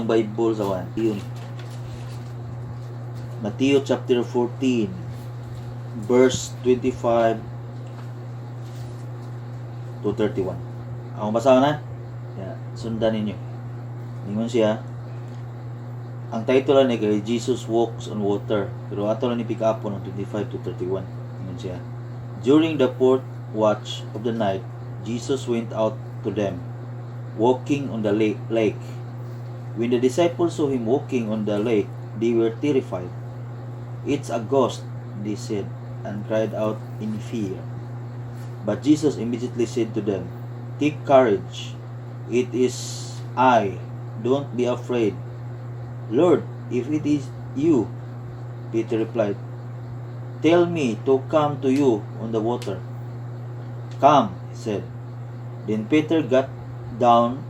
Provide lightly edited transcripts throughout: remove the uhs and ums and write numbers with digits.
inyong Bible sa one. Yun. Matthew chapter 14 verse 25 to 31. Ako basahan na? Yeah, sundan ninyo. Ningon siya, ang title ni kay Jesus Walks on Water, pero ato lang ni pick up on 25 to 31. Ningon siya, "During the fourth watch of the night, Jesus went out to them, walking on the lake. When the disciples saw him walking on the lake, they were terrified. 'It's a ghost,' they said, and cried out in fear. But Jesus immediately said to them, 'Take courage. It is I. Don't be afraid.' 'Lord, if it is you,' Peter replied, 'tell me to come to you on the water.' 'Come,' he said. Then Peter got down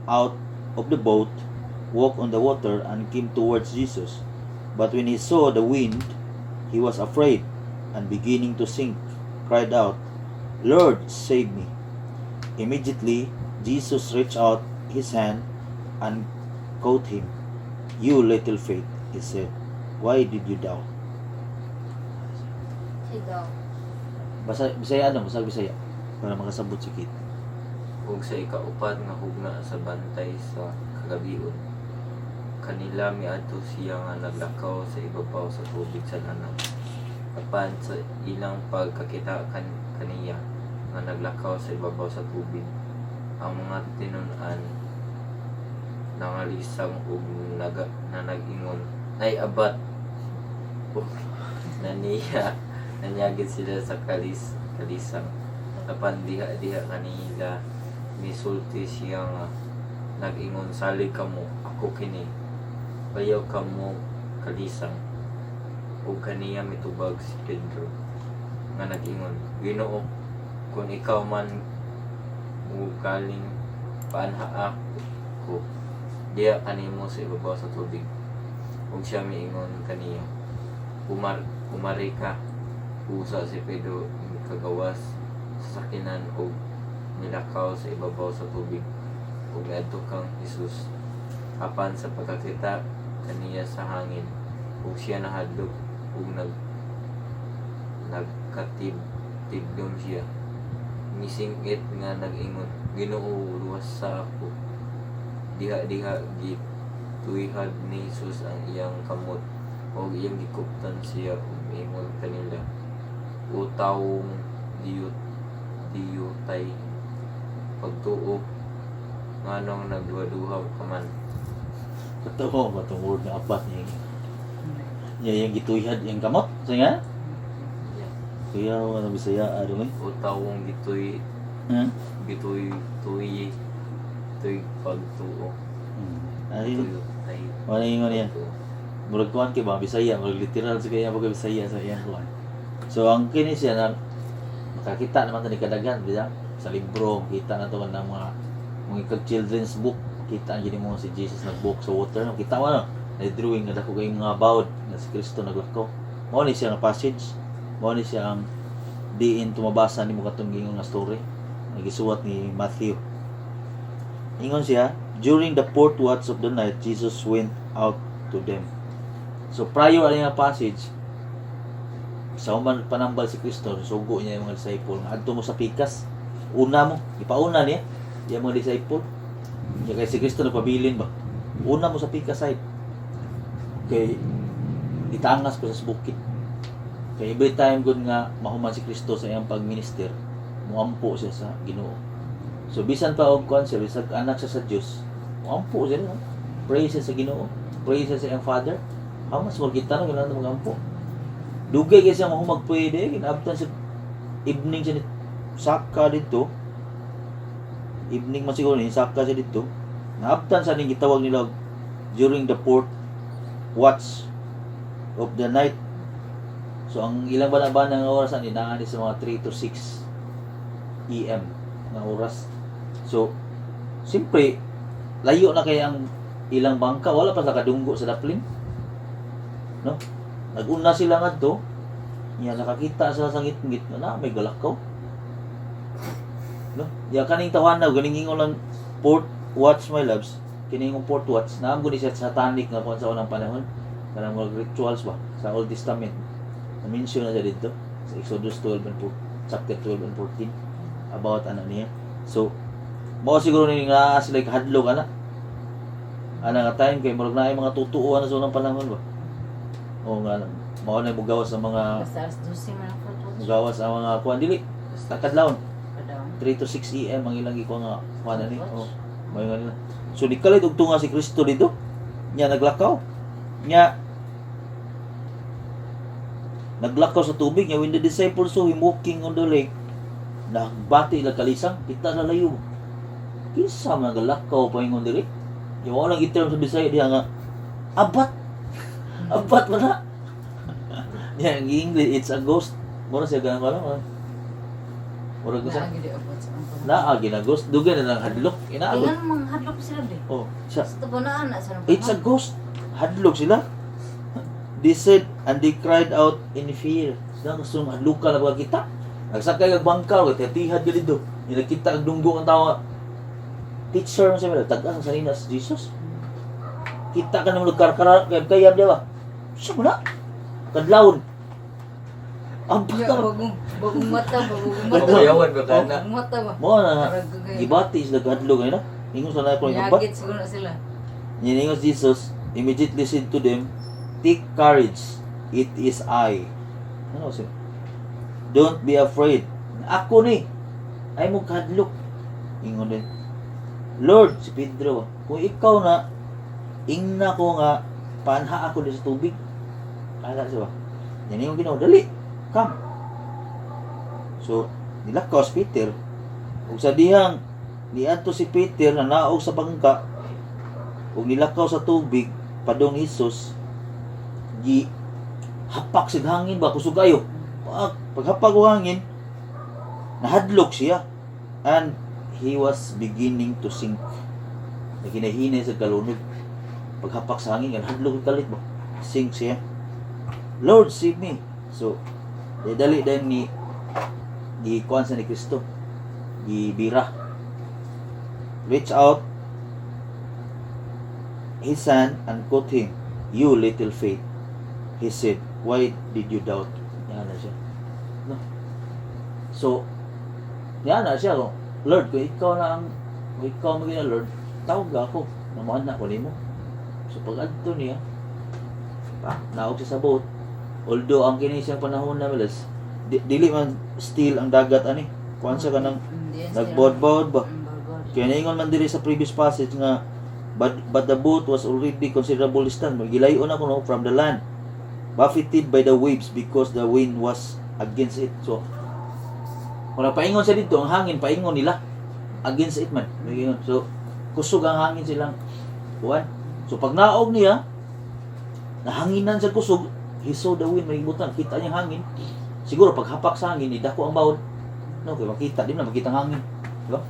out of the boat, walked on the water, and came towards Jesus. But when he saw the wind, he was afraid, and beginning to sink, cried out, 'Lord, save me.' Immediately, Jesus reached out his hand and caught him. 'You little faith,' he said. 'Why did you doubt?'" Sigaw. Basa, Bisaya ano? Basa Bisaya. Para makasabot si Kit. Ug sa ikaupat nga hugna sa bantay sa kagabion, kanila miadto siya nga naglakaw sa ibabaw sa tubig sa lanaw. Apan sa ilang pagkakita kaniya nga naglakaw sa ibabaw sa tubig, ang mga tinun-an nangalisang ug na nag-ingon, "Nay abat!" Ug nanyagit sila sa kalisang. Apan diha diha kanila misulti siya nga nag-ingon, "Salig kamo, ako kini. Ayaw kamo kalisang." Ug kaniya mitubag si Pedro nga nag-ingon, "Ginoo, kung ikaw man mugaling, paanhaa ko diha kanimo sa ibabaw sa tubig." Ug siya miingon kaniya, "Umari ka." Usa si Pedro mikagawas sa sakyanan ug milakaw sa ibabaw sa tubig ug miadto kang Jesus. Apan sa pagkakita kaniya sa hangin, ug siya nahadlok ug nagkatib tigdom siya. Misingit nga nag-ingon, "Ginoo, luwasa ako." Diha diha gituyhad ni Jesus ang iyang kamot ug iyang gikuptan siya ug miingon kanila, "O tawong diyutay pagtuo, nganong nagduhaduha ka man?" Katawa ba itong word nga abat niya? Niya yung gituyhad yung kamot? Sa nga? Yeah. Kaya ano Bisaya, ano eh? O tawong gituy gituy tuy tuy pagtuo. Ay, Tuyutay wala yung niya. pagtuo. Murag kuan kay ba Bisaya, murag literal sa kaya pag Bisaya sa iyang kuan. So ang kini siya na makakita naman ta ni kadaghan, di ba? Sa libro, kita na to ng mga ikag children's book, kita ang gini mo si Jesus nag-walk sa water, kita mo no? Na drawing nga dako kay mga bawd nga si Kristo naglakaw. Mao ni siya nga passage. Mao ni siya ang diin tumabasa nimo katong giingon nga story nga gisuwat ni Matthew. Ingon siya, "During the fourth watch of the night, Jesus went out to them." So prior ani nga passage, sa human panambal si Kristo, sugo niya yung mga disciple, nga adto mo sa pikas. Una mo, ipauna niya yung mga disciple. Kaya kay si Kristo nagpabilin ba? Una mo sa pikas side. Kay itangas ko sa bukid. Kay every time gud nga mahuman si Kristo sa iyang pagminister, muampo siya sa Ginoo. So bisan pa og kuan siya, bisag anak siya sa Dios, muampo siya, no? Pray siya sa Ginoo, pray siya sa iyang Father. How much more kita no kailangan magampo. Dugay kay siya mahumag pwede, ginaabtan sa evening siya ni saka dito. Evening man siguro ni saka siya dito. Naabtan sa ning gitawag nila during the fourth watch of the night. So ang ilang bana-bana nga oras ani naa ni sa mga 3 to 6 AM nga oras. So siyempre layo na kay ang ilang bangka, wala pa sa kadunggo sa daplin. No? Naguna sila ngadto. Niya nakakita sa ngitngit na may galakaw. No? Ya kaning tawana ganing ingon lang fourth watch, my loves, kini yung fourth watch, naam ko ni siya satanic nga kuan sa unang panahon, kanang mga rituals ba sa Old Testament. Na-mention na siya dito sa Exodus 12 and 4, chapter 12 and 14 about ano niya. So, mao siguro ni nga sila kahadlok ana nga time kay murag naay mga tutuo na sa unang panahon ba. O nga mao na mugawas sa mga Basta alas 12 man ang fourth watch. Mugawas ang mga kuan, dili kadlawon. Kadlawon. 3 to 6 a.m. ang ilang gikuha nga kuan ani. Oh, may nga nila. So nikalit og tunga si Kristo dito. Nya naglakaw. Nya naglakaw sa tubig nya. When the disciples saw him walking on the lake, nagbati ila kalisang, kita sa layo. Kinsa man naglakaw paingon diri? Yung wala lang iterm sa Bisaya diha nga abat. Abat man na. Nya ang English, "It's a ghost." Mura siya ganang wala. Mura ko sa Naa gid abot sa ang panahon. Naa gina ghost, dugay na lang hadlok inaabot. Kaya mga hadlok sila di. Oh, siya. Sa tubo na ana sa "It's a ghost." Hadlok sila. They said, and they cried out in fear. Sila gusto hadlukan na ba kita? Nagsakay kag bangka, kay tihad ka dito. Nakita ang dunggo ang tawo. Teacher man siya, tag-as ang sanina si Jesus. Kita ka naman nagkarkara, kaya kaya di ba? Siya mo na. Kadlawon. Ang Ya, bata. bagong bagong mata, bagong mata. Pakuyawan ba ka na? Bagong mata ba? Mo na nga. Arag kay. Gibati sila kadlok ay na. Ingon sa na ko yung bat. Yagit siguro na sila. Niningon si Jesus immediately said to them, "Take courage, it is I." Ano siya? "Don't be afraid. Ako ni. Ay mo kadlok." Ingon din. "Lord," si Pedro, "kung ikaw na, ingna ko nga, paanha ako di sa tubig." Kala siya ba? Niningon Ginoo, "Dali, come." So, nilakaw si Peter. Ug sa dihang niadto si Peter na naog sa bangka, ug nilakaw sa tubig padong Jesus, gi hapak sig hangin ba, kusog ayo. Pag paghapak og hangin, nahadlok siya and he was beginning to sink. Naginahinay sa kalunod. Paghapak sa hangin, nahadlok og kalit ba, sink siya. "Lord, save me." So dali din ni gikuan sa ni Kristo, gibira, reach out his hand and caught him. "You little faith," he said, "why did you doubt?" Yan na siya. No? So, yan na siya. Oh, "Lord, kung ikaw na ang, kung ikaw maging Lord, tawag ako. Namuhan na ako nimo." So, pag adto niya, pa, naog siya sa boat. Although, ang kini siyang panahon na malas, dili man still ang dagat ani. Kuan siya kanang nagbaud-baud ba? Kaya naingon man diri sa previous passage nga but the boat was already considerable distance. Gilayon ako no from the land, buffeted by the waves because the wind was against it. So, wala paingon sa dito, ang hangin paingon nila against it man. May ingon. So, kusog ang hangin silang kuan. So, pag naog niya, nahanginan sa kusog, he saw the wind, may butan, kita niya hangin. Siguro pag hapak sa hangin, idako ang bawod. No, kay makita, di na makita ang hangin. Di ba?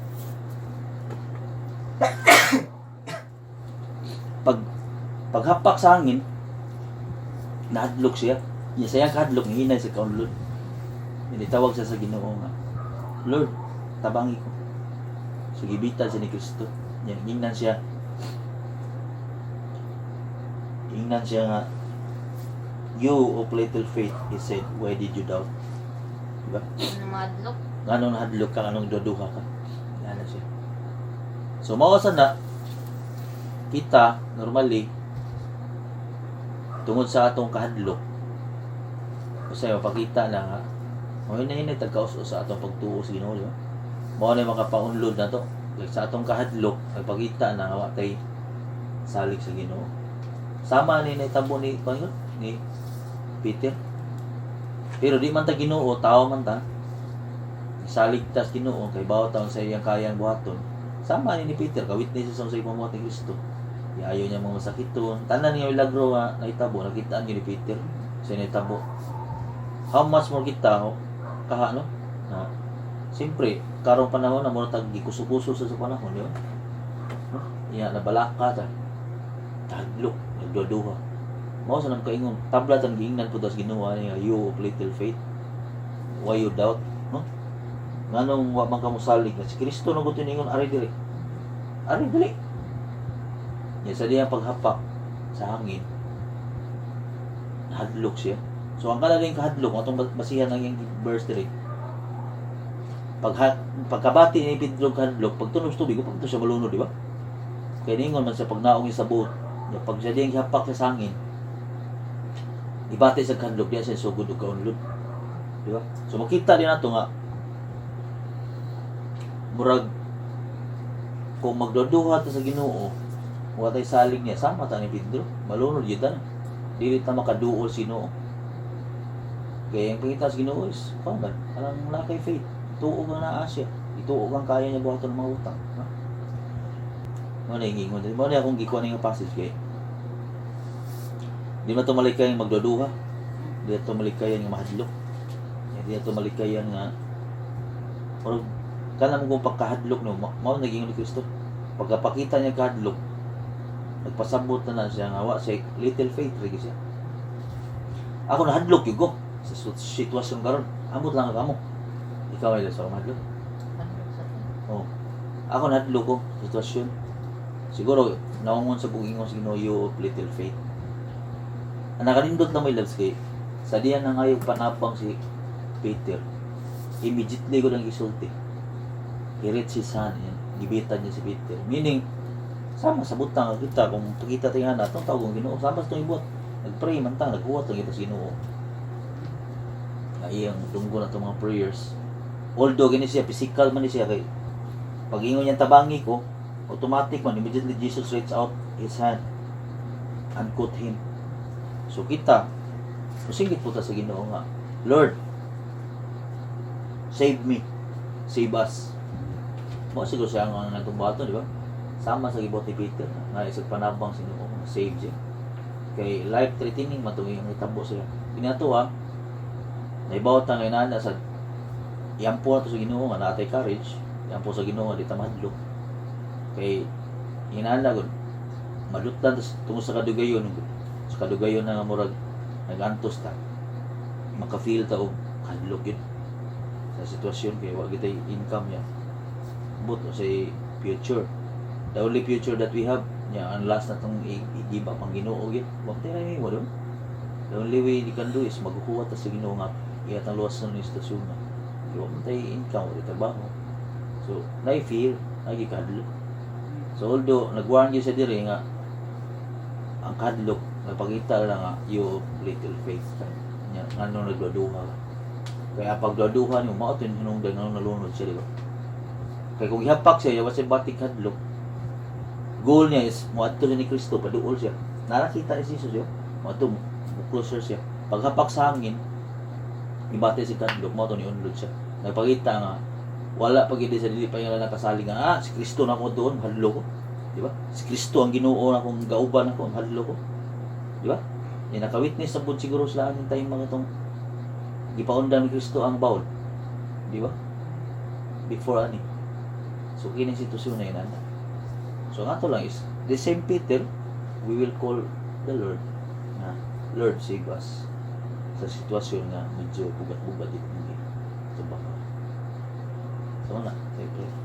Pag paghapak sa hangin, nahadlok siya. Niya siya kahadlok, hinay sa kaunlod. Tawag siya sa Ginoo nga, "Lord, tabangi ko." So gibitan siya ni Kristo. Niya, ingnan siya. Ingnan siya nga, "You of little faith," he said, "why did you doubt?" Diba? Ano madlok? Nganong nahadlok ka, nganong duduha ka? Yan na siya. So, mao sa na, kita, normally, tungod sa atong kahadlok, kasi mapakita na nga, mao na hinay tagkaus sa atong pagtuo sa Ginoo, di ba? Mao na yung makapaunlod na to. Like, sa atong kahadlok, nagpakita na nga wa tay salig sa Ginoo. Sama ni nahitabo ni kuan yun? Ni Peter. Pero di man ta Ginoo, tao man ta. Salig tas Ginoo kay bawat taon sa iyang kayang buhaton. Sama ni Peter, ka-witness siya sa pamamuhat ni Kristo. Iayo niya mga masakiton. Tanan nga milagro nga nahitabo, nakitaan gyud ni Peter sa nahitabo. How much more kita kaha no? Na, siyempre, karong panahon na muna tag gikuso-kuso sa panahon, di ba? No? Iya, nabalaka ta. Tadlok, nagduha. Mao sa nang kaingon, tabla tan giingnan po tas Ginoo niya, "You of little faith. Why you doubt?" No? Nganong wa man ka mosalig na si Kristo na gusto ningon ari diri. Ari, dali. Ya, sa diyang paghapak sa hangin, nahadlok siya. So ang kalaling kahadlok, atong basihan ang iyang verse diri. Pagkabati ni Pedro kahadlok, pagtunog sa tubig, pag siya malunod, di ba? Kaya ningon man sa pagnaong niya sa boat, ya, pag siya diyang hapak sa hangin, ibati sa kahadlok, diya siya sugod og kaunlod. Di ba? So makita din nato nga murag kung magduduha ta sa Ginoo, wa tay salig niya, sama ta ni Pedro, malunod gyud ta na. Dili ta makaduol sa Ginoo. Kaya ang pangita sa Ginoo is, kuan ba? Parang wala kay faith. Tuo kang naa siya. Ituo kang kaya niya buhaton ng mga utang. No? Mao na yung ingon. Mao na akong gikuha nga passage kay di man to malikayan magduduha. Di to malikayan nga mahadlok. Di to malikayan nga murag kana mo kung pagkahadlok, no, mao naging ni Kristo. Pagkapakita niya kahadlok, nagpasabot na na siya nga wa siya little faith lagi siya. Ako nahadlok gyud ko sa sitwasyon karon. Amot lang kamo. Ikaw ay sa mahadlok. Hadlok sa Oh. Ako nahadlok ko sa sitwasyon. Siguro naungon sa bugingon sa Ginoo, "You of little faith." Ang nakanindot lang, my loves, kay sa diyan na ngayon panabang si Peter, immediately ko lang isulti. He reached his hand and gibitan niya si Peter. Meaning, sama sa butang nga kita, kung pakita tayo na, itong tawag ng Ginoo, sama sa itong ibuhat. Nag-pray man ta, naghuwat lang kita sa Ginoo. Nga iyang dunggo na itong mga prayers. Although, gini siya, physical man ni siya, kay pag ingon niyang tabangi ko, automatic man, immediately Jesus reached out his hand and caught him. So kita, musinggit po ta sa Ginoo nga, "Lord, save me, save us." Mo siguro siya ang atong bato, di ba? Sama sa gibuhat ni Peter, nga isag panabang sa Ginoo, nga save siya. Kay life threatening man itong iyang hitabo siya. Kinato ha, naibaw ta nga inana sa iampo na to sa Ginoo nga naatay courage, iampo sa Ginoo nga di ta mahadlok. Kay inana gud malutlan tas tungod sa kadugayon na nga murag nagantos ta, maka-feel ta og kahadlok yun sa sitwasyon kay wa gitay income niya but sa future, the only future that we have niya, ang last na tong i-give up ang Ginoo gyud, wa tay ray mo doon. The only way you can do is maghuwat ta sa Ginoo nga iyatang luwas sa sitwasyon na kay wa man tay income, wa tay trabaho, so nay fear, nay kahadlok. So although nag-warn gyud siya diri nga ang kahadlok nagpakita lang nga you of little faith nya ngano nagduduha ka. Kaya pagduduha nimo, mao to yung hinungdan nga nalunod siya, di ba? Kay kung ihapak siya, yawa siya batik hadlok, goal niya is moadto siya ni Kristo, paduol siya. Narakita ni Jesus yo, moadto mo closer siya. Paghapak sa hangin, ibate si kadlok, mao to ni unlod siya. Nagpakita nga wala pa gid sa dili pa yung nakasalig nga ah, si Kristo na ako doon, hadlok ko, di ba? Si Kristo ang Ginoo na akong gauban ako, hadlok ko, di ba? Ni naka-witness sa pud siguro sila ang time mga tong gipaundang ni Kristo ang bawl, di ba? Before ani. So kini sitwasyon na yun ana. So ang ato lang is the same Peter, we will call the Lord na, "Lord, save us," sa sitwasyon nga medyo bugat-bugat dito. So baka so na, say pray.